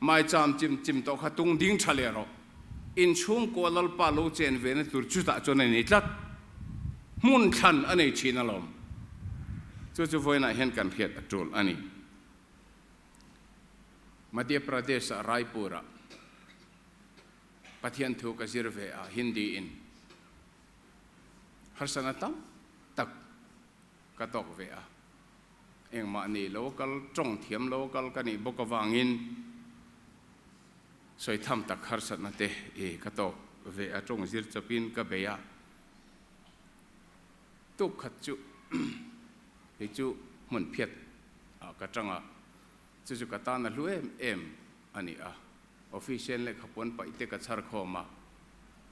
Maicham chim chim tawh kha tung ding tha leh rawh. Inchhungkua Lalpa lo chen vena tur chutah chuan a nei tlat. Hmun thlan a nei thin alawm. Chu chu vawiinah hian kan hriat a tul a ni. Madhya Pradesh-ah Raipur-ah Pathian thu ka zir ve a, Hindi-in. Harsatna tam tak ka tawk ve a. Engmah ni lo kal, tawng thiam lo kal ka nih bawk avangin sawi tham tak harsatna te i ka tawk ve a, tawng zir chawpin ka bei a. Tuk khat chu hei chu hmun phiat ah ka tang a, chu chu ka tan a hlu em em a ni a. Official lehkha puan paih te ka chhar khawm a,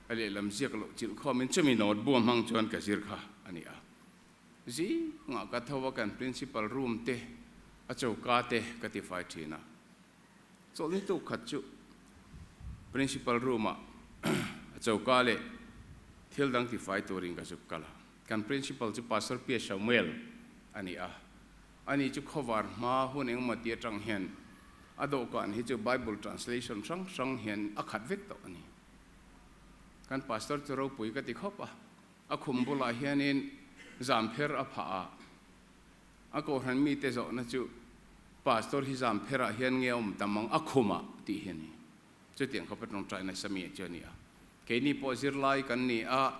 a lehlam ziak loh chilh khawmin chumi note bu hmang chuan ka zir kha a ni a. Zingah ka tho a, kan principal room te a choka te ka tifai thin a. Chawlhni tuk khat chu principal room ah a choka leh thil dang tifai turin ka zuk kal a. Kan principal chu Pastor Pia Samuel a ni a. Ani chu khawvar hma hun engemaw ti atang hian a dawhkan hi chu Bible translation hrang hrang hian a khat vek tawh a ni. Kan pastor chu ropui ka ti khawp a, a khum bulah hianin zampher a phah a, a kohhran mite zawhna chu Pastor hi zampherah hian nge a awm tam ang a khumah tih hi a ni. Chutiang khawpa tawngtai nasa mi chu a ni a. Keini pawh zirlai kan ni a,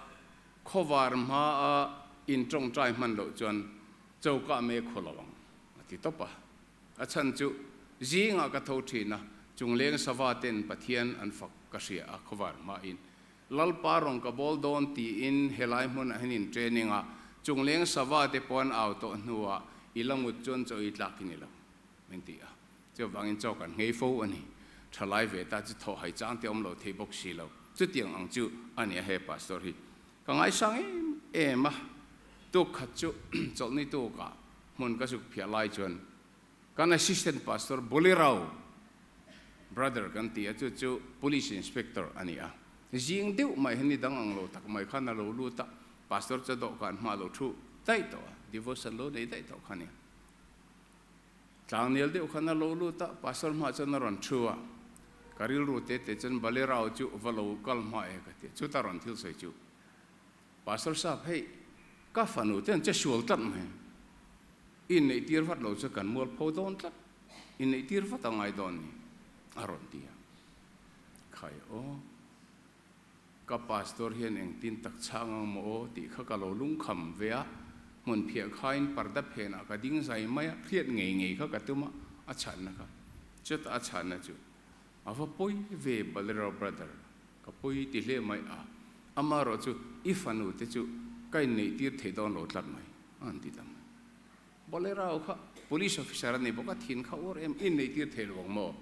khawvar hmaa in tawngtai hman loh chuan choka me khaw lo ang a ti tawp a. A chhan chu zingah ka tho thin a, chungleng sava ten Pathian an fak ka hria a khawvar hmain. Lalpa rawn ka bawl dawn tiin helai hmunah hian in training a, chungleng sava te pawh an au tawh hnuah i la ngut chuan chaw i tlak i ni lo min ti a. Chuvangin chaw kan nghei fo a ni. Thalai ve ta chu thawh hai chang te awm lo thei bawk si lo. Chutiang ang chu a ni a he pastor hi. Ka ngaisang em em a. Tuk khat chu chawlhni tukah hmun ka zuk phiah lai chuan kan Assistant Pastor Bolirao brother kan ti a, chu chu Police Inspector a ni a. Zing deuh mai hian ni dang ang lo tak mai khan a lo lut a, Pastor chu dawhkan hma a lo thu daih tawh a, devotion lo nei daih tawh kha a ni. Tlangnel deuh khan a lo lut a, Pastor hmaah chuan a rawn thu a, ka rilru te te chuan Balerao chu va lo kal hma e ka ti a, chuta rawn thil sawi chu Pastor sap hei ka fanu te an che sual tlat mai, i inneih tir vat lo chu kan mual pho dawn tlat, inneih tir vat a ngai dawn ni a rawn ti a, khai aw. Ka pastor hian engtin tak chhang ang maw aw tih kha ka lo lungkham ve a, hmun phiah khain parda phenah ka ding zai mai a, hriat ngei ngei kha ka tum a, a chhanna kha chutah a chhanna chu a va pawi ve Balero brother, ka pawi ti hle mai a, amaherawh chu i fanu te chu ka inneih tir thei dawn lo tlat mai a han ti ta mai. Balero kha police officer a ni bawk a, thin kha uar em, inneih tir thei lo ang maw?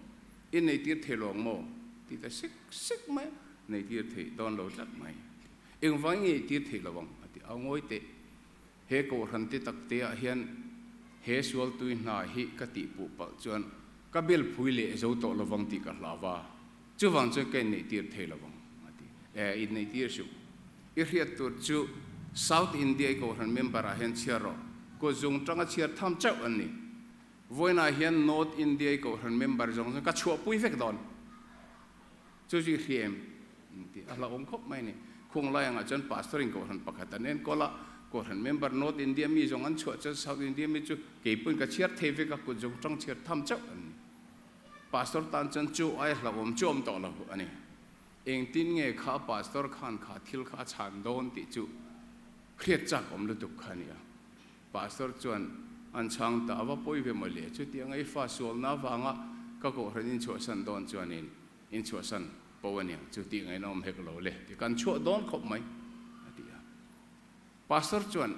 Inneih tir thei lo ang maw? Ti ta sek sek mai a, nei tir thei dawn lo tlat mai. Engvangin nge i tir thei lo ang? a ti a, ngawi teh, he kohhran te tak te ah hian he sual tui hna hi ka tih puh palh chuan ka bel phui leh zo tawh lo vang tih ka hlau va, chuvang chuan ka inneih tir thei lo vang a ti. E, inneih tir suh. I hriat tur chu South India i kohhran member ah hian chhiar rawh, kut zung tanga chhiar tham chauh an ni. Vawiinah hian North India i kohhran member zawng zawng ka chhuahpui vek dawn. Chu chu i hria em? Tih a hlauhawm khawp mai a ni. Khung lai angah chuan pastor in kohhran pakhat an enkawl a, kohhran member North India mi zawng an chhuah chuan South India mi chu keipawhin ka chhiar thei vek a, kut zawng tang chhiar tham chauh an ni. Pastor tan chuan chu ai hlauhawm chu awm tawh lo a ni. Engtin nge kha pastor khan kha thil kha a chhan dawn tih chu hriat chak awm lutuk kha a ni a. Pastor chuan an chhang ta, a va pawi ve maw le, chutiang a i fa sualna avanga ka kohhran in chhuahsan dawn chuanin in chhuahsan po a niang chu tih ngaihna awm hek lo le ti kan chhuah dawn khawp mai a ti a. Pastor chuan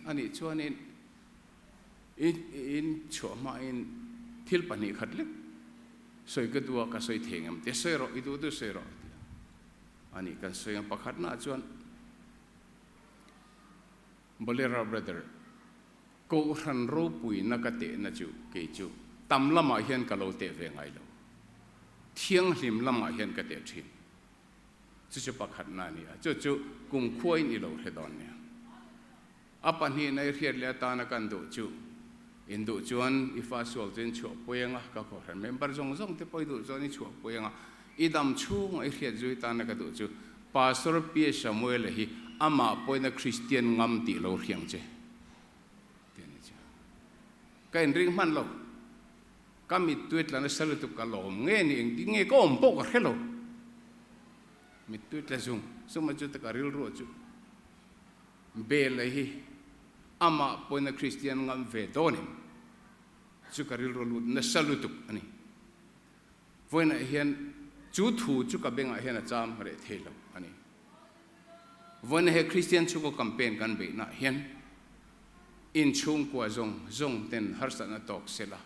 anih chuanin in chhuah hmain thil pahnih khat lek sawi ka duh a, ka sawi thei ngam te sawi rawh, i duh duh sawi rawh a ti a. Anih kan sawi ang pakhatnaah chuan Bolero brother, Kohhran ropuina ka tehna chu kei chu tam lamah hian ka lo teh ve ngai lo. Thianghlim lamah hian ka teh thin. Chu chu pakhatna a ni a, chu chu kumkhuain i lo hre dawn nia. A pahnihna i hriat leh atana kan duh chu, in duh chuan i fa sual chu in chhuahpui anga, ka kohhran member zawng zawng te pawh i duh chuan i chhuahpui anga, i dam chhunga i hriat zui tana ka duh chu, Pastor P. Samuela hi amah pawhin a Kristian ngam tih lo hriang che tih a ni chu. Ka inring hman lo. Ka mittui tla nasa lutuk ka lawm nge ni engtin nge ka awm pawh ka hre lo. Mittui tla zung zung mai chu ka rilru chu Bela hi amah pawhin a Kristian ngam ve dawn em chu ka rilru lut nasa lutuk a ni. Vawiinah hian chu thu chu ka bengah hian a cham reh thei lo a ni. Vawiinah he Kristian chhungkaw campaign kan beihnaah hian inchhungkua zawng zawng ten harsatna tawk sela,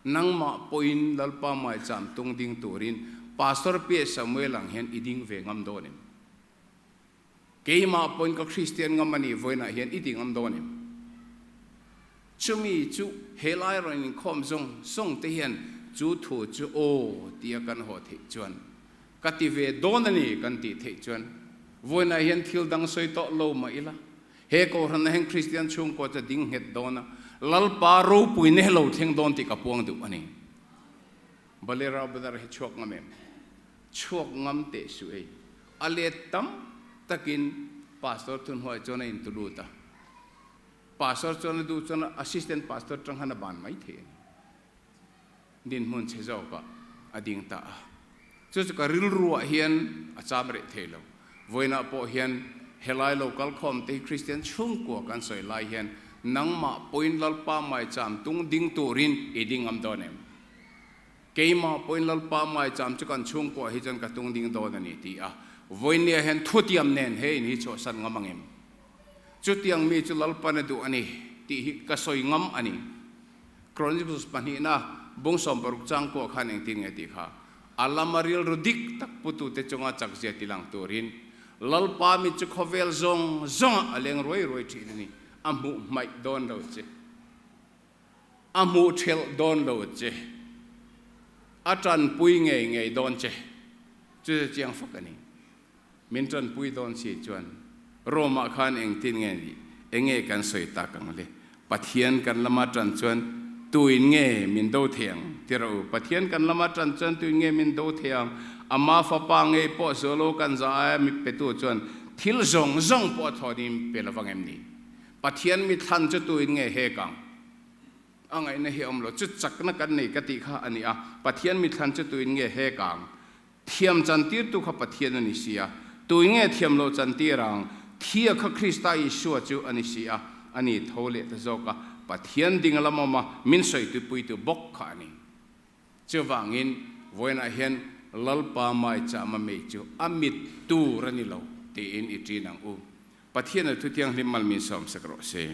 nangmah pawhin Lalpa maicham tung ding turin Pastor P. Samuel ang hian i ding ve ngam dawn em? Keimah pawhin ka Kristian ngam a nih vawiinah hian i ti ngam dawn em? Chumi chu helai rawn inkhawm zawng zawng te hian chu thu chu aw tia kan haw theih chuan ka ti ve dawn a ni kan tih theih chuan vawiinah hian thil dang sawi tawh lo mah ila he kohhranah hian Kristian chhungkaw chu a ding nghet dawn a, Lalpa ropui neh lo thleng dawn tih ka puang duh a ni. Balera Badar hi chhuak ngam em? Chhuak ngam teh suh ei. A let tam takin Pastor thunhnuai chuan a intu lut a. Pastor chuan a duh chuan Assistant Pastor tang khan a ban mai thei a ni. Dinhmun chhe zawkah a ding ta a. Chu chu ka rilruah hian a cham reh thei lo. Vawiinah pawh hian helai lo kal khawm te hi Kristian chhungkua kan sawi lai hian nangmah pawhin Lalpa maicham tung ding turin i ding ngam dawn em? Keimah pawhin Lalpa maicham chu kan chhungkuah hi chuan ka tung ding dawn a ni ti a, vawinia hian thutiam nen he in hi chhuahsan ngam ang em? Chutiang mi chu Lalpan a duh a ni tih hi ka sawi ngam a ni. Chronicles pahnihna bung 60 changkuah khan engtin nge tih kha a lama rilru dik tak putute chunga chakzia tilang turin Lalpa mi chu khawvel zawng zawngah a leng ruai ruai thin a ni. A hmuh hmaih dawn lo che. A hmuh ṭhelh dawn lo che. A ṭanpui ngei ngei dawn che. Chu chu chiang fak a ni. Min ṭanpui dawn si chuan Rome-ah khan engtin nge nih? Enge kan sawi tak ang le? Pathian kan lama ṭan chuan tuin nge min do thei ang? Ti rawh u. Pathian kan lama ṭan chuan tuin nge min do thei ang? Ama fapa ngei pawh zualo kan za aia mi petu chuan thil zawng zawng pawh a thawnin pe lovang em ni? Pathian mi thlan chu tuin nge hek ang? A ngaihna hi a awm lo. Chu chakna kan nei ka tih kha a ni a. Pathian mi thlan chu tuin nge hek ang? Thiam chantirtu kha Pathian a ni si a, tuin nge thiam loh chantir ang? Thia kha Krista Isua chu a ni si a, a ni tho leh ta zawk a, Pathian ding lam awm a, min sawituipuitu bawk kha a ni. Chuvangin, vawiinah hian Lalpa maichama mei chu a mit tur a ni lo tiin i ṭin ang u. Pathian a Thuthianghlim mal min sawmsak rawh se.